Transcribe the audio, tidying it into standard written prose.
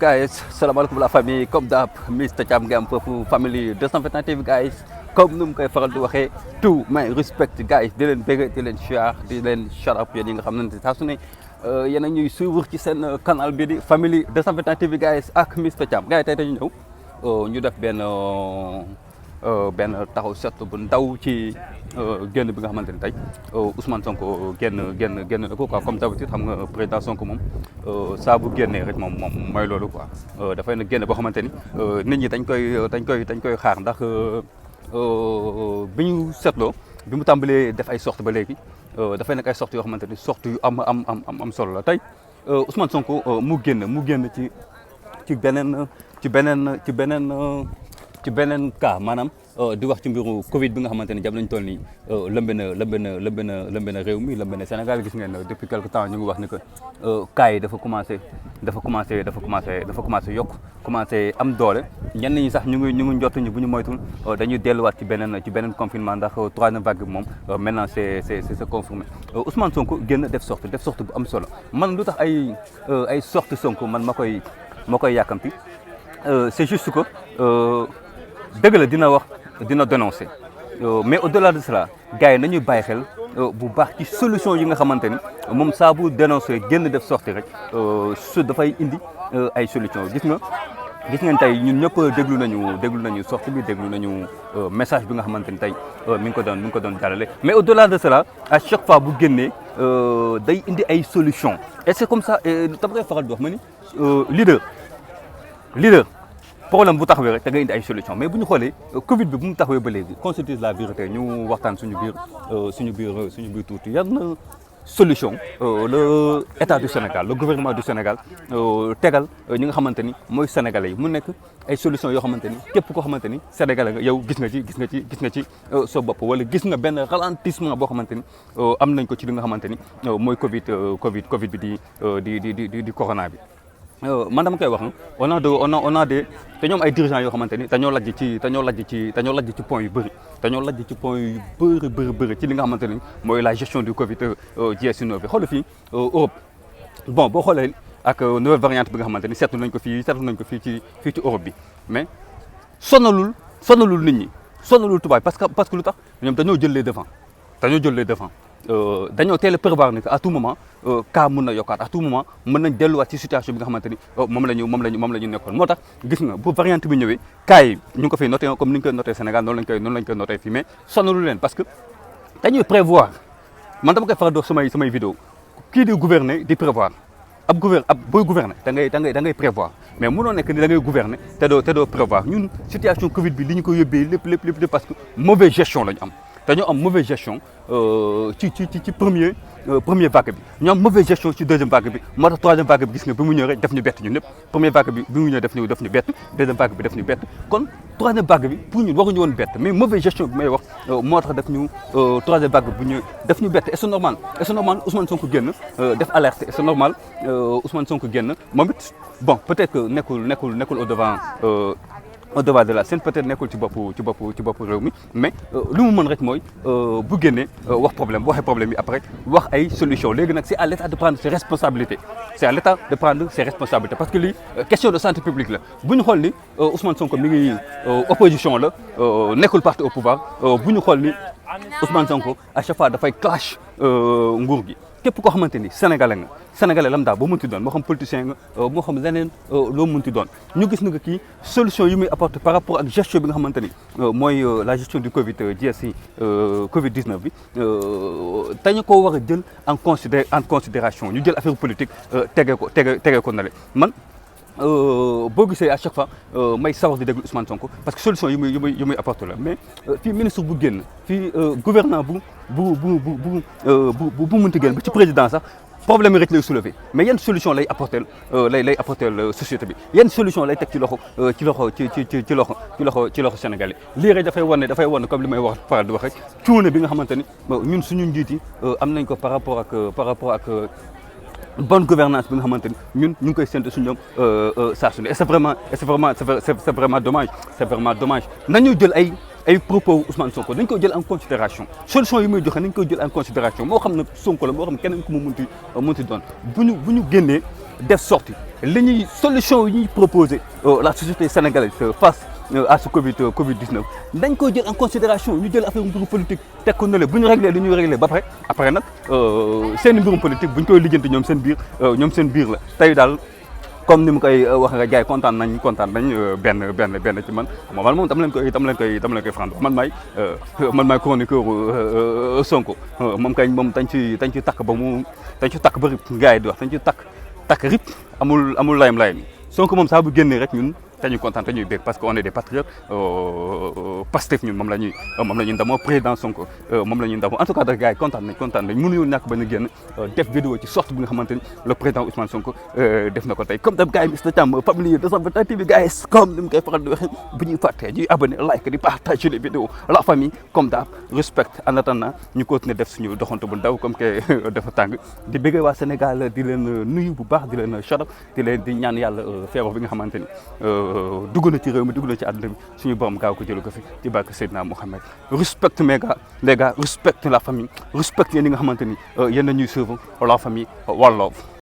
Guys, salam alaikum la famille. Comme d'hab, Mr. Thiam Ngam Fofou family 221 TV guys. Comme nu mu koy faral di waxee tout mais respect guys di leen bëgg di leen share di leen shout out yéen yi nga xam ne saa su ne yéen a ñuy suivre ci seen canal bi di family 221 TV guys ak Mr. Thiam gars yi tey dañu ñëw ñu def benn taxaw seetlu bu ndaw ci génn bi nga xamante ne tey Ousmane Sonko génn na ko quoi comme d'habitude xam nga président Sonko moom saa bu génnee rek moom mooy loolu quoi dafay na génn boo xamante ni nit ñi dañ koy xaar ndax bi ñu seetloo bi mu tàmbalee def ay sorties ba léegi dafay nekk ay sorties yoo xamante ni sorties yu am solo la tey Ousmane Sonko mu génn ci beneen cas maanaam di wax ci mbiru Covid bi nga xamante ni jam nañ toll nii lëmbe na réew mi lëmbe na Sénégal gis ngeen depuis quelque temps ñu ngi wax ni que cas yi dafa commencé yokk commencé am doole ñenn ñi sax ñu ngi njott ñu bu ñu moytul dañuy delluwaat ci beneen confinement ndax troisième vague bi moom maintenant c'est confirmé Ousmane Sonko génn def sortie bu am solo man lu tax ay sortie Sonko man ma koy yàkkamti c'est juste que dëgg la dina dénoncer mais au-delà de cela gars yi nañuy bàyyi xel bu baax ci solution yi nga xamante ni moom saa bu dénoncer génn def sortie rek su dafay indi ay solution gis ngeen tey ñun ñëpp déglu nañu sortie bi déglu nañu message bi nga xamante ni tey mi ngi ko doon jàllale mais au-delà de cela à chaque fois bu génnee day indi ay solution et c'est comme ça dama koy faral di wax ma ni leader problème bu taxawee rek da ngay indi ay solution mais bu ñu xoolee Covid bi bu mu taxawee ba léegi qu'on se dise la vérité ñu waxtaan suñu biir tuuti yan na solution le état du Sénégal le gouvernement du Sénégal tegal ñi nga xamante ni mooy sénégalais yi mu nekk ay solution yoo xamante ni képp koo xamante ni sénégalais nga yow gis nga ci sa bopp wala gis nga benn ralentissement boo xamante ni am nañ ko ci li nga xamante ni mooy Covid bi di corona bi. man dama koy wax on a des te ñoom ay dirigeants yoo xamante ni dañoo lajj ci point yu bëri ci li nga xamante ni mooy la gestion du Covid-19 bi xool fii Europe bon boo xoolee ak nouvelle variante bi nga xamante ni seetlu nañ ko fii ci Europe bi mais sonalul nit ñi sonalul tubaab parce que lu tax ñoom dañoo jël les devants dañoo teel a prévoir ni que à tout moment cas mën na yokkaat à tout moment mën nañ delluwaat ci situation bi nga xamante ni moom la ñu nekkoon moo tax gis nga bu variante bi ñëwee cas yi ñu ngi ko fiy noté comme ni ñu koy noté Sénégal noonu lañ koy noté fii mais sonalu leen parce que dañuy prévoir man dama koy faral di wax samay vidéo kii di gouverner di prévoir ab booy gouverner da ngay prévoir mais mënoo nekk ni da ngay gouverner te doo prévoir ñun situation Covid bi li ñu ko yóbbee lépp parce que mauvaise gestion la ñu am. dañoo am mauvaise gestion ci premier vague bi ñoo am mauvaise gestion ci deuxième vague bi moo tax troisième vague bi gis nga bi mu ñëw rek def ñu bett ñun ñëpp première vague bi mu ñëw def ñu bett deuxième vague bi def ñu bett kon troisième vague bi pour ñun waruñu woon bett mais mauvaise gestion bi may wax moo tax def ñu troisième vague bu ñu def ñu bett et c'est normal Ousmane Sonko génn def alerte et c'est normal Ousmane Sonko génn moom it bon peut-être que nekkul au devant de la scène peut-être nekkul ci bopp réew mi mais lu mu mën rek mooy bu génnee wax problème bu waxee problème yi après wax ay solution léegi nag c'est à l'État de prendre ses responsabilités parce que lii question de santé publique la bu ñu xool ni Ousmane Sonko mi ngi opposition la nekkul parti au pouvoir bu ñu xool ni Ousmane Sonko à chaque fois dafay clash nguur gi képp koo xamante ni sénégalais lam daal boo mënti doon moo xam politicien nga moo xam leneen loo mënti doon ñu gis na nga kii solution yi muy apporté par rapport ak gestion bi nga xamante ni mooy la gestion du Covid-19 bi dañu ko war a jël en considération ñu jël affaire politique tege ko nale man boo gisee à chaque fois may sawar di déglu Ousmane Sonko parce que solution yi muy apporté la mais fii ministre bu génn fii gouvernant bu mënti génn ba ci président sax problème yi rek lay soulever mais yan solution lay apporter société bi yan solution lay teg ci loxo sénégalais lii rek dafay wane comme li may wax faral di wax rek cuune bi nga xamante ni ñun suñu njiit yi am nañ ko par rapport ak bonne gouvernance bi nga xamante ni ñun ñu ngi koy séntu suñu ñoom saa su ne et c'est vraiment dommage nañu jël ay ay propos Ousmane Sonko dañ ko jël en considération solution yi muy joxe nañ ko jël en considération moo xam ne Sonko la moo xam keneen ku mu munti doon bu ñu génnee def sorti li ñuy solution yi ñuy proposer la société sénégalaise face à ce Covid-19 dañ koy jël en considération ñu jël affaire mbirum politique teg ko nële bu ñu réglé li ñuy réglé ba pare après nag seen mbirum politique bu ñu koy lijjanti ñoom seen biir la tey daal comme ni mu koy wax nga gars yi kontaan nañ benn ci man moom dama leen koy franc man maay chroniqueur Sonko moom dañ ci takk ba rip gars yi di wax dañ ci takk rip amul layam Sonko moom saa bu génnee rek ñun dañuy kontaan dañuy bég parce que on est des patriotes Pastef ñun moom la ñuy ndamoo président Sonko moom la ñuy ndamoo en tout cas da gars yi kontaan nañ mënuñu ñàkk ba ñu génn def vidéo ci sorte bi nga xamante ni le président Ousmane Sonko def na ko tey comme daf gars yi Mister Thiam familier 221 TV gars yi comme ni mu koy faral di waxee bu ñuy fàttee ñuy abonné like di partager les vidéos la famille comme d'hab respect en attendant ñu continuer def suñu doxantu bu ndaw comme que dafa tàng di bëggee waa Sénégal di leen nuyu bu baax di leen shout di leen di ñaan yàlla feebar bi nga xamante ni dugg na ci réew mi dugg na ci àdduna bi suñu borom gaaw ko jëlu ko fi ci barke Seydina Mohamed respecte les gars respecte la famille respecte yéen ñi nga xamante ni yéen a ñuy suivre la famille one love